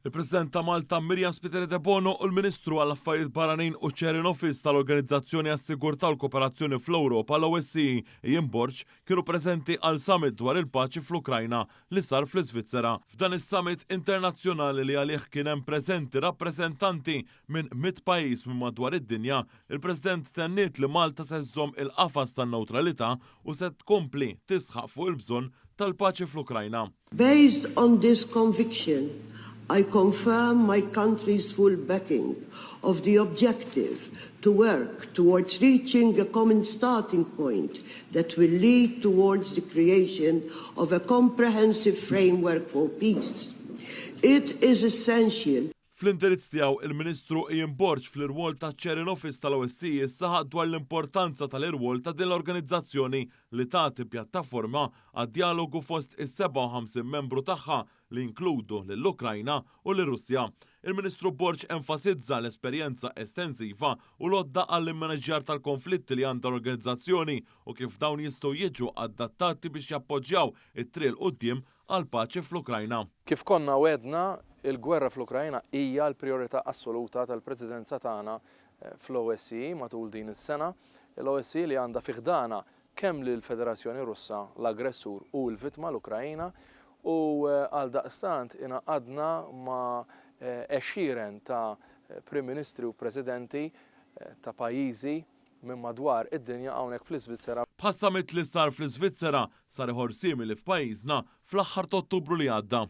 Il-President ta' Malta Myriam Spiteri Debono u l-Ministru għall-Affarijiet Barranin u Chair in Office tal-Organizzazzjoni għas-Sigurtà u l-Kooperazzjoni fl-Ewropa, l-OSCE, Ian Borg, kienu preżenti għal summit dwar il-paċi fl-Ukrajna li sar fl-Iżvizzera. F'dan is-summit internazzjonali li għalih kien hemm preżenti rappreżentanti minn 100 pajjiż minn madwar id-dinja, il-President tenniet li Malta se żżomm il-qafas tan-newtralità u se tkompli tisħaq fuq il-bżonn tal-paċi fl-Ukrajna. Based on this conviction, I confirm my country's full backing of the objective to work towards reaching a common starting point that will lead towards the creation of a comprehensive framework for peace. It is essential. Fl-indirizz tiegħu, il-Ministru Ian Borg fl-irwol ta' Chair in Office tal-OSCE saħaq dwar l-importanza tal-irwol ta' din l-organizzazzjoni li tagħti pjattaforma għad-dialogu fost is-57 membru tagħha li jinkludu lill-Ukrajna u lir-Russja. Il-Ministru Borg enfasizza l-esperjenza estensiva u l-għodda għall-immaniġġjar tal-konflitti li għandha l-organizzazzjoni u kif dawn jistgħu jiġu adattati biex jappoġġjaw it-triq 'il quddiem għall-paċi fl-Ukrajna. Kif konna wegħdna, il-gwerra fl-Ukrajna hija l-prijorità assoluta tal-Presidenza tagħna fl-OSCE matul din is-sena. L-OSCE li għandha fi ħdanha kemm lill-Federazzjoni Russa, l-aggressur, u l-vittma, l-Ukrajna, u għaldaqstant ingħaqadna ma' għexieren ta' Prim Ministri u Presidenti ta' pajjiżi minn madwar id-dinja hawnhekk fl-Iżvizzera. Bħas-summit li sar fl-Iżvizzera, sar ieħor simili f'pajjiżna fl-aħħar ta' Ottubru li għadda.